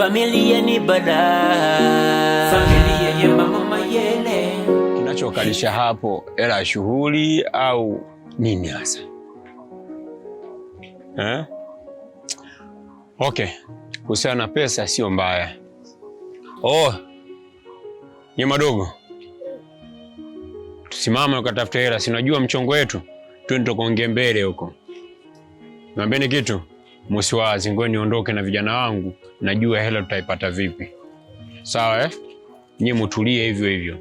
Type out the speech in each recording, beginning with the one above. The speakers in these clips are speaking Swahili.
Familia ni balaa, familia ya mama Mayele. Kinachokalisha hapo hela ya shughuli au nini hasa eh? Okay, kuhusiana na pesa sio mbaya. Oh, ni madogo, tusimame ukatafuta hela, si unajua mchongo wetu, twende tukaongee mbele huko. Niambieni kitu, msiwazi, ngoja niondoke na vijana wangu, najua hela tutaipata vipi. Sawa eh? Nyie mutulie hivyo hivyo.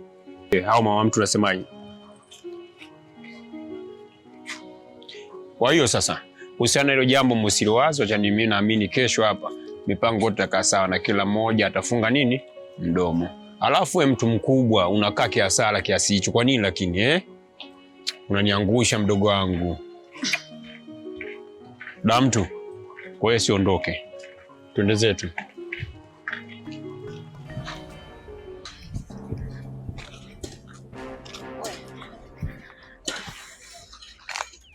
Au mama mtu unasemaje? Kwa hiyo sasa kuhusiana na hilo jambo msiliwazo, acha mimi naamini kesho hapa mipango yote itakaa sawa na kila mmoja atafunga nini mdomo. Alafu we mtu mkubwa unakaa kiasara kiasi hicho kwa nini lakini eh? Unaniangusha mdogo wangu. Da mtu. Kwa hiyo siondoke. Twende zetu.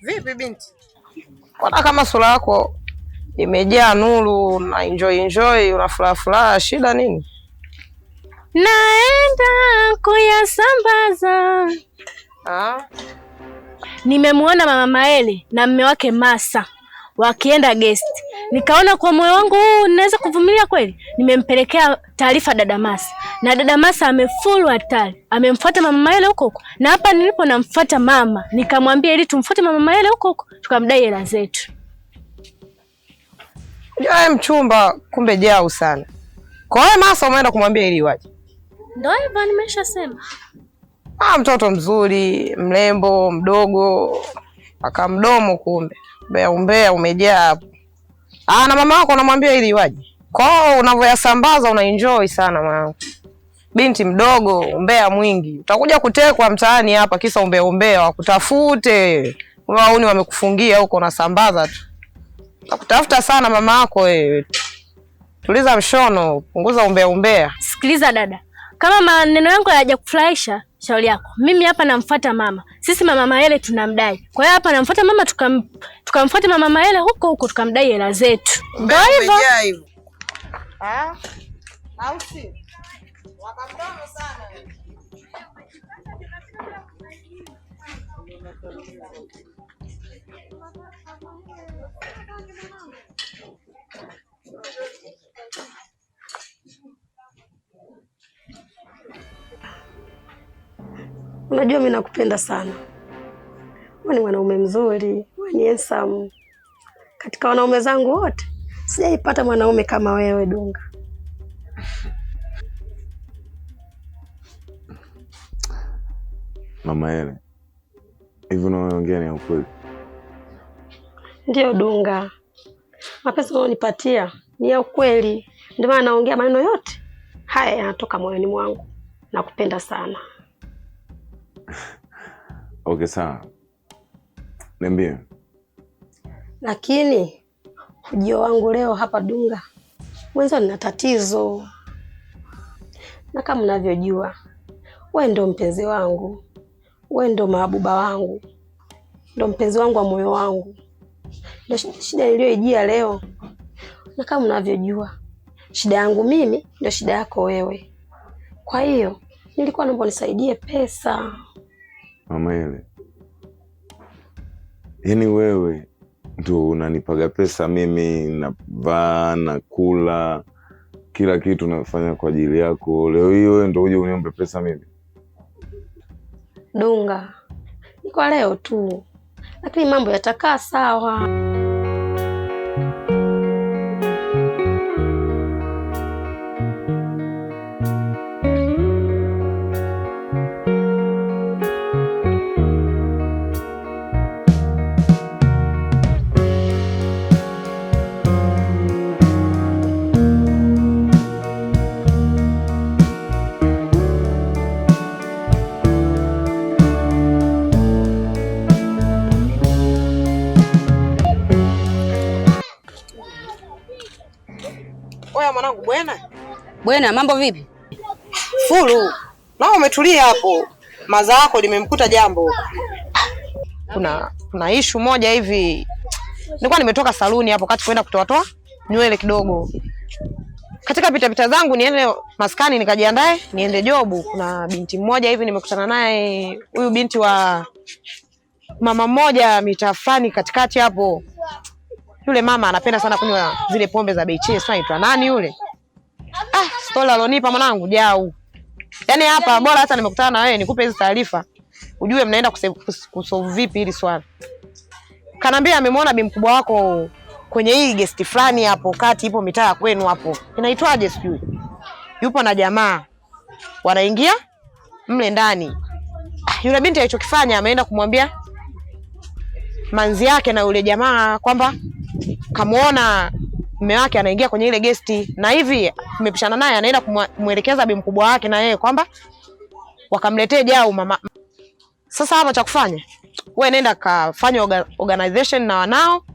Vipi binti? Mbona kama sura yako imejaa nuru na enjoy enjoy, una furaha furaha, shida nini? Naenda kuyasambaza. Ah, Nimemuona mama Maele na mme wake Masa wakienda guest, nikaona kwa moyo wangu huu naweza kuvumilia kweli. Nimempelekea taarifa dada Masa na dada Masa amefulu hatari, amemfuata mama Maele huko huko, na hapa nilipo namfuata mama, nikamwambia ili tumfuate mama Maele huko huko tukamdai hela zetu. Unajua wewe mchumba kumbe jau sana. Kwa hiyo Masa umeenda kumwambia ili iwaje? Ndio hivyo nimeshasema. Ah, mtoto mzuri, mrembo, mdogo, akamdomo kumbe. Umbea umbea umejaa hapo. Ah, na mama wako unamwambia ili iwaje? Kwa hiyo unavyoyasambaza una enjoy sana mwanangu. Binti mdogo, umbea mwingi. Utakuja kutekwa mtaani hapa kisa umbea umbea, wakutafute. Wauni wamekufungia huko unasambaza tu. Nakutafuta sana mama yako wewe. Tuliza mshono, punguza umbea umbea. Sikiliza dada, kama maneno yangu hayajakufurahisha shauri yako. Mimi hapa namfuata mama. Sisi mama Maele tunamdai. Kwa hiyo hapa namfuata mama tukamfuata mama Maele huko huko tukamdai hela zetu. Ndio hivyo. Umejaa hivyo. Ah? Au si? Wakamdomo sana. Unajua mimi nakupenda sana. Wewe ni mwanaume mzuri, wewe ni handsome. Katika wanaume zangu wote sijaipata mwanaume kama wewe Dunga. Mama Ele, hivi unaongea ni ya ukweli? Ndiyo Dunga, mapenzi unayonipatia ni ya ukweli, ndio maana naongea maneno yote haya yanatoka moyoni mwangu. Nakupenda sana. Okay, sawa, niambie. Lakini ujio wangu leo hapa Dunga, mwenzo nina tatizo, na kama unavyojua we ndo mpenzi wangu, we ndo mahabuba wangu, ndo mpenzi wangu wa moyo wangu, ndo shida niliyoijia leo. Na kama unavyojua shida yangu mimi ndo shida yako wewe. Kwa hiyo nilikuwa naomba unisaidie pesa. Mama Ele, yaani wewe ndo unanipaga pesa mimi, navaa nakula, kila kitu nafanya kwa ajili yako. Leo hii wewe ndo uje uniombe pesa mimi? Dunga, ni kwa leo tu, lakini mambo yatakaa sawa. Oya mwanangu bwana. Bwena, mambo vipi? Fulu. Na umetulia hapo. Maza yako limemkuta jambo. Kuna ishu moja hivi. Nilikuwa nimetoka saluni hapo kati kwenda kutoa toa nywele kidogo. Katika pitapita zangu niende maskani nikajiandae niende jobu. Kuna binti mmoja hivi nimekutana naye, huyu binti wa mama mmoja mitaa fulani katikati hapo. Yule mama anapenda sana kunywa zile pombe za bei chini, sasa anaitwa nani yule? Ah, stola alonipa mwanangu jau. Yaani hapa bora hata nimekutana na wewe nikupe hizi taarifa. Ujue mnaenda kusolve vipi hili swala. Kanambia amemwona bi mkubwa wako kwenye hii guest fulani hapo kati, ipo mitaa kwenu hapo. Inaitwaje sijui. Yupo na jamaa. Wanaingia mle ndani. Yule binti alichokifanya ameenda kumwambia manzi yake na yule jamaa kwamba kamuona mume wake anaingia kwenye ile gesti, na hivi mmepishana naye, anaenda kumuelekeza bi mkubwa wake na yeye kwamba wakamletee jau mama. Sasa hapa cha kufanya, wewe nenda kafanya organization na wanao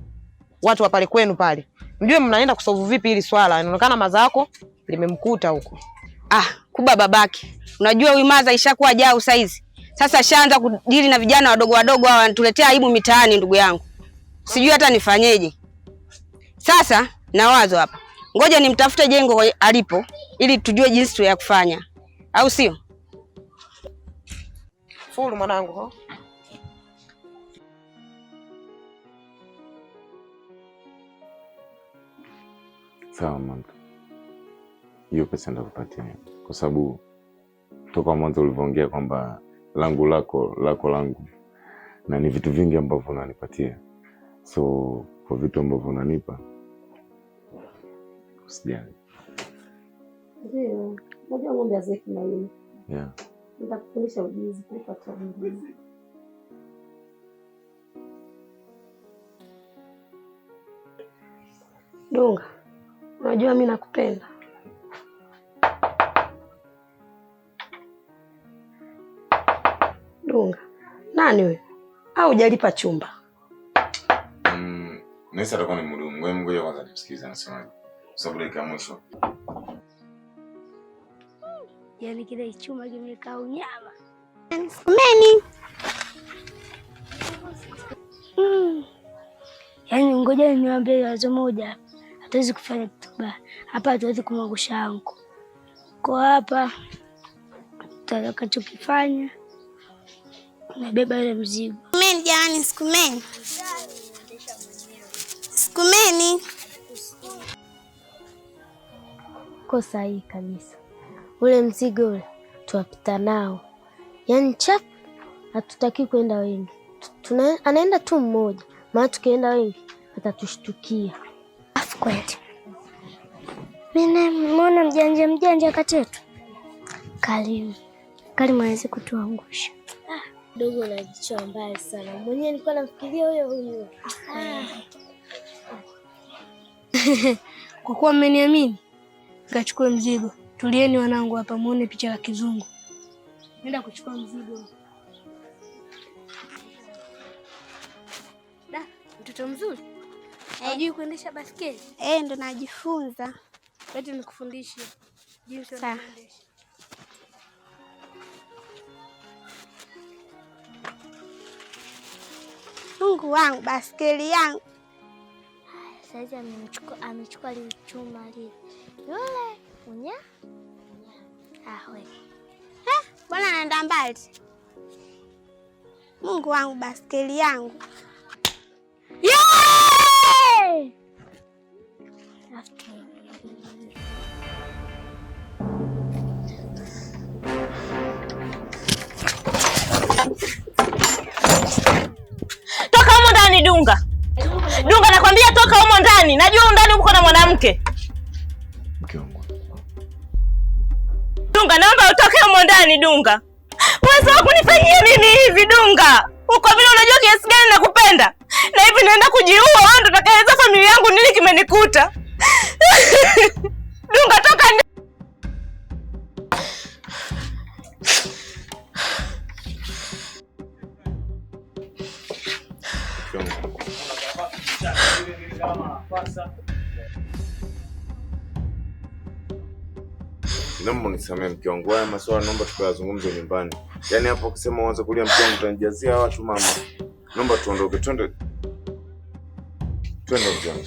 watu wa pale kwenu pale, mjue mnaenda kusolve vipi hili swala. Inaonekana mazako limemkuta huko. Ah, kuba babake, unajua huyu maza ishakuwa jau saizi. Sasa shaanza kudili na vijana wadogo wadogo hawa, wanatuletea aibu mitaani ndugu yangu. Sijui hata nifanyeje. Sasa na wazo hapa. Ngoja nimtafute Jengo alipo ili tujue jinsi ya kufanya. Au sio? Fulu mwanangu ho. Sawa mama. Hiyo pesa nitakupatia kwa sababu toka mwanzo ulivyoongea kwamba langu lako, lako langu, na ni vitu vingi ambavyo unanipatia. So kwa vitu ambavyo unanipa usijali. Ndio, unajua ng'ombe hazeeki na mimi. Yeah. Nitakufundisha ujuzi kuliko watu wengine. Dunga, unajua mimi nakupenda. Dunga, nani wewe? Au hujalipa chumba? Nesa atakuwa ni mhudumu. Ngoja ngoja kwanza nimsikilize anasemaje. Kwa sababu dakika ya mwisho. Yaani kile chuma kimekaa unyama. Sukumeni. Yaani ngoja niwaambie wazo moja. Hatuwezi kufanya kitu kibaya. Hapa hatuwezi kumwangusha anko. Kwa hapa tutakachokifanya nabeba ile mzigo. Sukumeni jamani, sukumeni. Sukumeni. Ko sahihi kabisa. Ule mzigo ule tuwapita nao. Yaani chap, hatutaki kwenda wengi. Anaenda tu mmoja. Maana tukienda wengi atatushtukia. Afu kweli. Mimi namuona mjanja mjanja kati yetu. Karimu. Karimu hawezi kutuangusha. Dogo na jicho mbaya sana. Mwenyewe nilikuwa namfikiria huyo huyo. Kwa kuwa mmeniamini, nikachukue mzigo. Tulieni wanangu hapa muone picha ya kizungu. Nenda kuchukua mzigo. Da, mtoto mzuri. Unajui kuendesha baskeli? Ndo najifunza. Leta nikufundishe jinsi ya kuendesha. Mungu wangu, baskeli yangu. Sasa amechukua lile chuma lile. Yule unya? Ah, wewe. Bwana anaenda mbali. Mungu wangu, baskeli yangu. Yeah! Toka humo ndani Dunga. Dunga nakwambia toka humo ndani. Najua ndani uko na mwanamke. Mke wangu. Dunga naomba utoke humo ndani Dunga. Uwezo wako kunifanyia mimi hivi Dunga. Uko vile unajua kiasi gani nakupenda. Na hivi naenda kujiua, wewe ndo utakayeeleza familia yangu nini kimenikuta. Dunga toka ndani. Naomba unisamehe mke wangu, haya maswala naomba tukayazungumze nyumbani. Yaani hapo ukisema uanze kulia mke wangu utanijazia watu mama. Naomba tuondoke, twende. Twende mke wangu.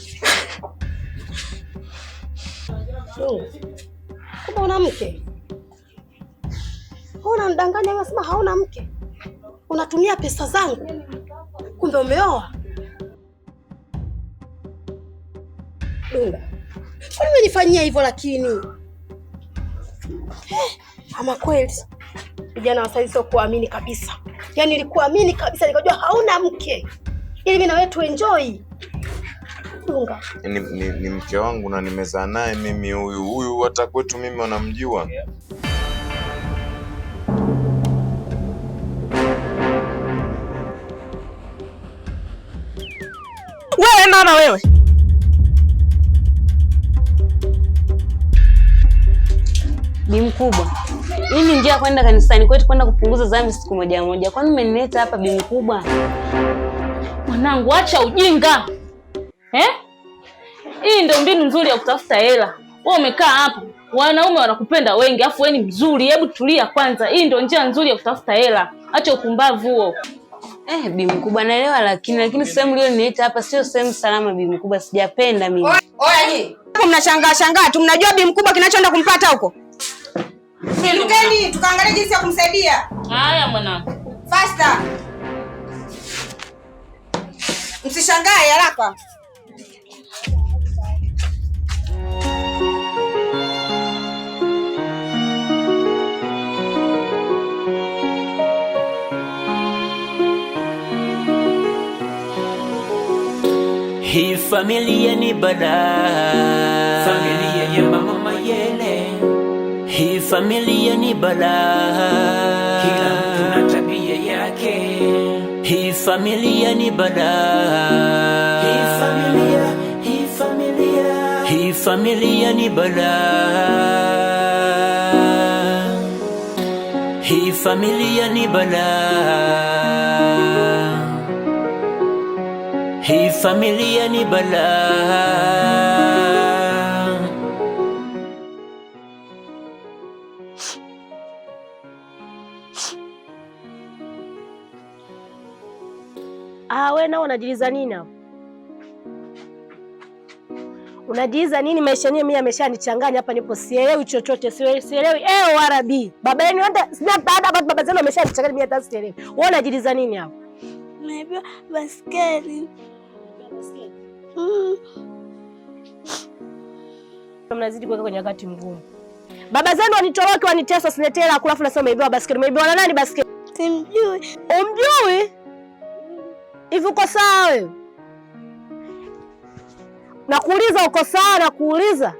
Kumbe una mke? Unanidanganya, unasema hauna mke, unatumia pesa zangu, kumbe umeoa. Dunga, kwani umenifanyia hivyo lakini? Ama kweli vijana wa saizi sio kuamini kabisa. Yaani nilikuamini kabisa, nikajua hauna mke ili mimi na wewe tuenjoy. Dunga, Ni mke wangu na nimezaa naye mimi huyu. Huyu hata kwetu mimi wanamjua. Wewe mama wewe. Bi mkubwa, mimi njia ya kwenda kanisani kwetu kwenda kupunguza dhambi siku moja moja. Kwani umenileta hapa bi mkubwa? Mwanangu, acha ujinga eh? Hii ndio mbinu nzuri ya kutafuta hela. Wewe umekaa hapo, wanaume wanakupenda wengi, afu wewe ni mzuri. Hebu tulia kwanza, hii ndio njia nzuri ya kutafuta hela. Acha upumbavu huo. Bi mkubwa, naelewa lakini sehemu uliyonileta hapa sio sehemu salama bi mkubwa, sijapenda mimi. Oya nyinyi. Hapo mnashangaa shangaa tu, mnajua bi mkubwa kinachoenda kumpata huko. Lukeni tukaangalia jinsi ya kumsaidia. Haya mwanangu. Faster. Msishangae haraka. Hii familia ni balaa, familia ya mama Mayele. Hii familia ni balaa, kila mtu na tabia yake. Hii familia ni balaa, hii familia, hii familia, hii familia ni balaa, hii familia ni balaa. Hii familia ni balaa. Ah, wewe nao unajiliza nini hapo? Unajiiza nini? Maisha yenyewe mimi yameshanichanganya hapa, nipo sielewi chochote, sielewi A wala B. Baba yenu hata sina baada baba zenu wameshanichanganya mimi hata sielewi. Wewe unajiliza nini hapo? Nimeibiwa baskeli. Mnazidi kuweka kwenye wakati mgumu. Baba zenu wanitoroke, wanitesa, siletee hela kula, afu nasema umeibiwa baskeli. Umeibiwa na nani baskeli? Simjui. Umjui? Hivi uko sawa wewe? Nakuuliza uko sawa? Nakuuliza.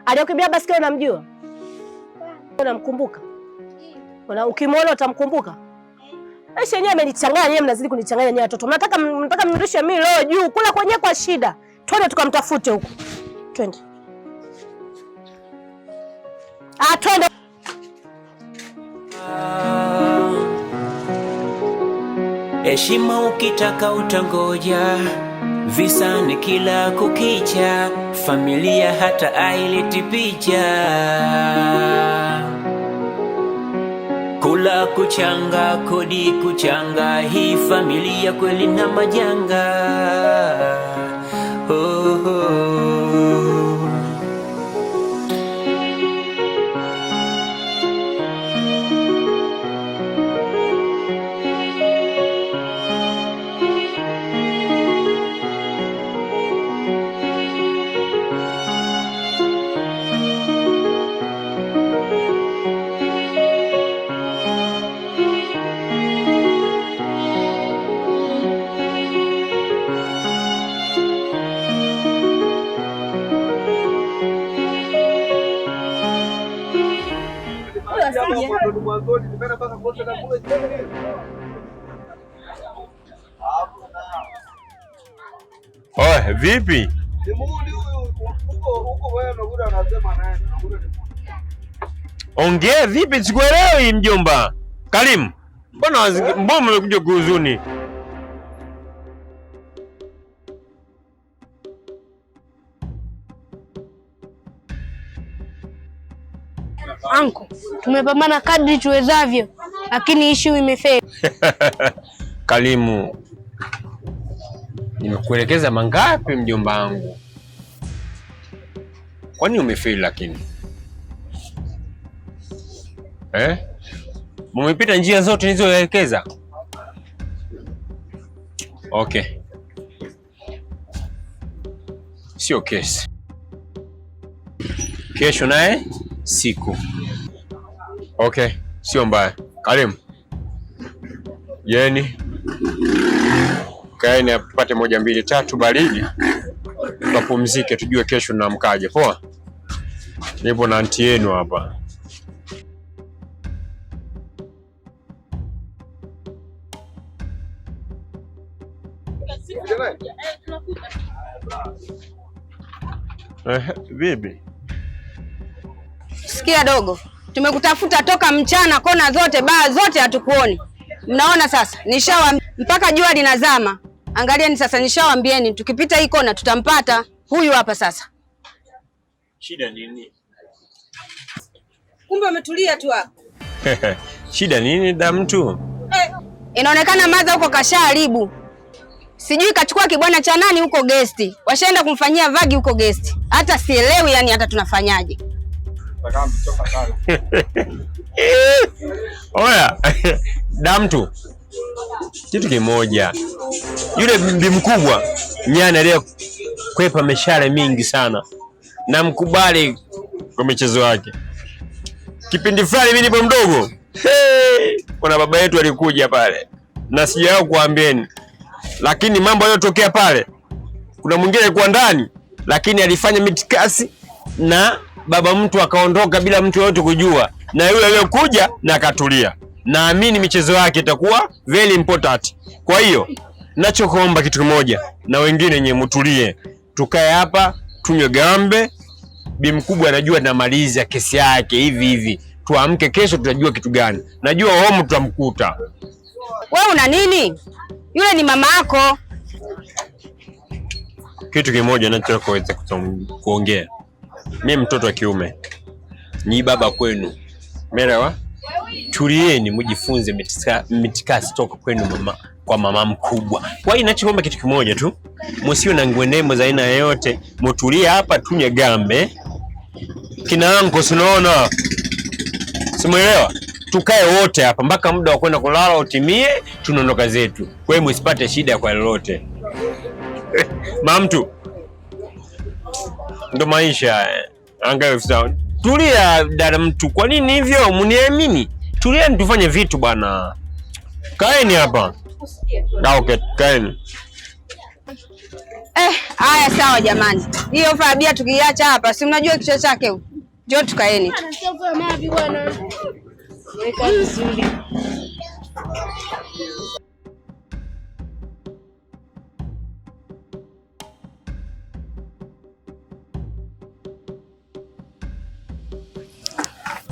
Aliyokimbia baskeli unamjua? Unamkumbuka? Ukimwona utamkumbuka? Maisha yenyewe amenichanganya, yeye mnazidi kunichanganya nyinyi watoto. Mnataka mnirudishe mimi leo juu kula kwenyewe kwa shida. Twende tukamtafute huko. Twende. Ah, twende. Heshima ukitaka utangoja, visa ni kila kukicha, familia hata aileti picha. Kula kuchanga, kodi kuchanga, hii familia kweli na majanga. Oh, oh. Oe, vipi? Ongea vipi? Sikuelewi mjomba. Karimu, mbona mmekuja kuhuzuni? Anko, tumepambana kadri tuwezavyo, lakini issue imefeli. Karimu, nimekuelekeza mangapi mjomba wangu Kwa nini umefeli lakini? Eh? Mumepita njia zote nilizoelekeza? Okay. Sio kesi. Kesho naye siku. Okay, sio mbaya. Karimu. Jeni. Kaeni tupate moja mbili tatu baridi. Tupumzike tujue kesho tunaamkaje. Poa? Nipo na anti yenu hapa. Vipi? Sikia dogo, tumekutafuta toka mchana, kona zote, baa zote hatukuoni. Mnaona sasa, nishawa mpaka jua linazama. Angalieni sasa, nishawaambieni tukipita hii kona tutampata huyu hapa sasa. Shida nini? Kumbe umetulia tu hapa. Shida nini da mtu? Inaonekana maza huko kashaharibu. Sijui kachukua kibwana cha nani huko gesti. Washaenda kumfanyia vagi huko gesti. Hata sielewi yani hata tunafanyaje. Oya, da mtu. Kitu kimoja. Yule bi mkubwa nyani aliyekwepa mishale mingi sana. Namkubali kwa michezo yake. Kipindi fulani mimi nipo mdogo. Hey, kuna baba yetu alikuja pale. Na sijawahi kuambieni. Lakini mambo yaliyotokea pale, kuna mwingine alikuwa ndani lakini alifanya mitikasi na baba mtu akaondoka bila mtu yoyote kujua, na yule aliyokuja na akatulia. Naamini michezo yake itakuwa very important. Kwa hiyo nachokuomba kitu kimoja, na wengine nyewe mtulie, tukae hapa tunywe gambe. Bi mkubwa anajua namaliza kesi yake hivi hivi, tuamke kesho tutajua kitu gani. Najua home tutamkuta. Wewe una nini? Yule ni mama yako. Kitu kimoja nachoweza kuongea, mi mtoto wa kiume, ni baba kwenu, umeelewa? Tulieni mjifunze mitikasi toka kwenu mama, kwa mama mkubwa. Kwa hiyo ninachoomba kitu kimoja tu, msio na ngwenemo za aina yoyote, mtulie hapa tunywe gambe. Kina anko, unaona, simuelewa? Tukae wote hapa mpaka muda wa kwenda kulala utimie, tunaondoka zetu. Kwa hiyo msipate shida kwa lolote. Mamtu, ndo maisha. Angalia sawa. Tulia dada mtu, kwa nini hivyo? Mniamini. Tulia tufanye vitu bwana. Kaeni hapa. Okay, kaeni. Haya sawa jamani. Hiyo ofa ya bia tukiacha hapa, si mnajua kichwa chake huko. Njoo tukaeni.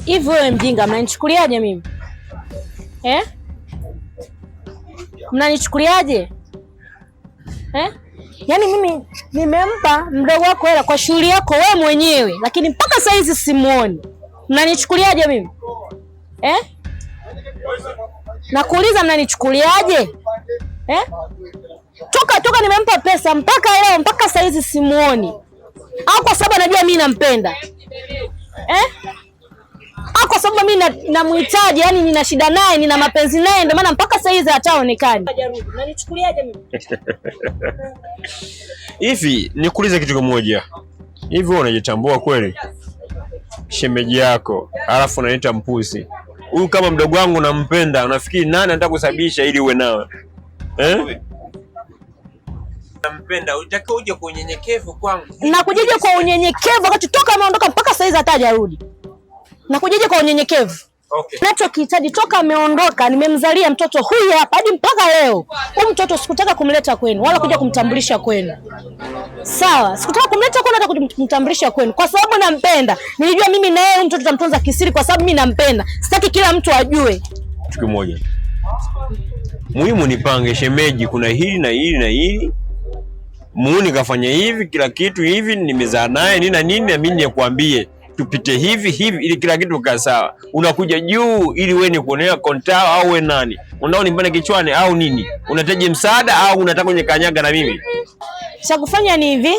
Hivi wewe mjinga, mnanichukuliaje mimi? Eh? Mnanichukuliaje? Eh? Yaani mimi nimempa mdogo wako hela kwa shughuli yako wewe mwenyewe, lakini mpaka saa hizi simuoni. Mnanichukuliaje mimi? Eh? Nakuuliza, mnanichukuliaje? Eh? Toka nimempa pesa mpaka leo, mpaka saa hizi simuoni. Au kwa sababu anajua mimi nampenda? Eh? Au kwa sababu mimi namhitaji, yani nina shida naye, nina mapenzi naye, ndio maana mpaka saa hizi hataonekani. Unanichukuliaje mimi? Hivi nikuulize kitu kimoja. Hivi wewe unajitambua kweli? Shemeji yako, alafu unaniita mpuzi. Huyu kama mdogo wangu nampenda, unafikiri nani anataka kusababisha ili uwe nawe? Eh? Nampenda, unataka uje kwa unyenyekevu kwangu. Nakujaje kwa unyenyekevu wakati toka ameondoka mpaka saa hizi hata hajarudi? Nakujaje kwa unyenyekevu? Okay. Nachokihitaji toka ameondoka, nimemzalia mtoto huyu hapa hadi mpaka leo. Huyu mtoto sikutaka kumleta kwenu wala kuja kumtambulisha kwenu. Sawa, sikutaka kumleta kwenu hata kumtambulisha kwenu kwa sababu nampenda. Nilijua mimi na yeye huyu mtoto tutamtunza kisiri kwa sababu mimi nampenda. Sitaki kila mtu ajue. Kitu kimoja. Muhimu nipange shemeji, kuna hili na hili na hili. Muuni kafanya hivi, kila kitu hivi, nimezaa naye nini na nini, na mimi nikwambie tupite hivi hivi ili kila kitu kikae sawa. Unakuja juu ili wewe ni kuonea kontao au wewe nani? Unao nipande kichwani au nini? Unahitaji msaada au unataka kwenye kanyaga na mimi? Cha kufanya ni hivi.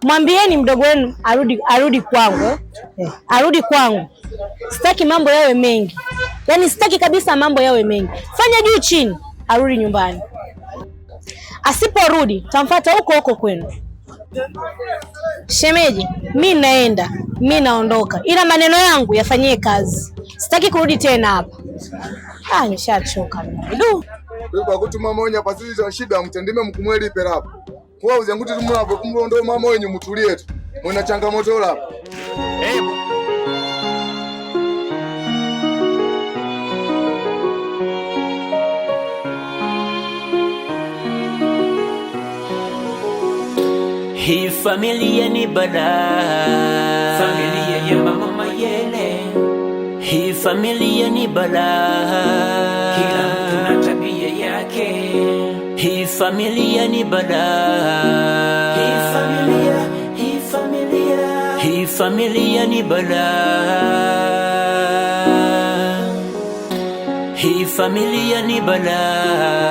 Mwambieni mdogo wenu arudi, arudi kwangu eh. Arudi kwangu. Sitaki mambo yawe mengi, yaani sitaki kabisa mambo yawe mengi. Fanya juu chini, arudi nyumbani. Asiporudi tamfuata huko huko kwenu. Shemeji, mi naenda, mi naondoka, ila maneno yangu yafanyie kazi. Sitaki kurudi tena hapa. Ah, nishachoka mimi. Du. Kwa mama wenyu hapa sisi shida mtendime mkumwelipe lapo. Kwa uza nguti tumulapo kumlondo mama wenyu mtulie tu. Mwana changamoto lapo. Hii familia ni balaa, familia ya mama Mayele. Hii familia ni balaa, kila mtu na tabia yake. Hii familia ni balaa, hii familia, hii familia, hii familia ni balaa, hii familia ni balaa.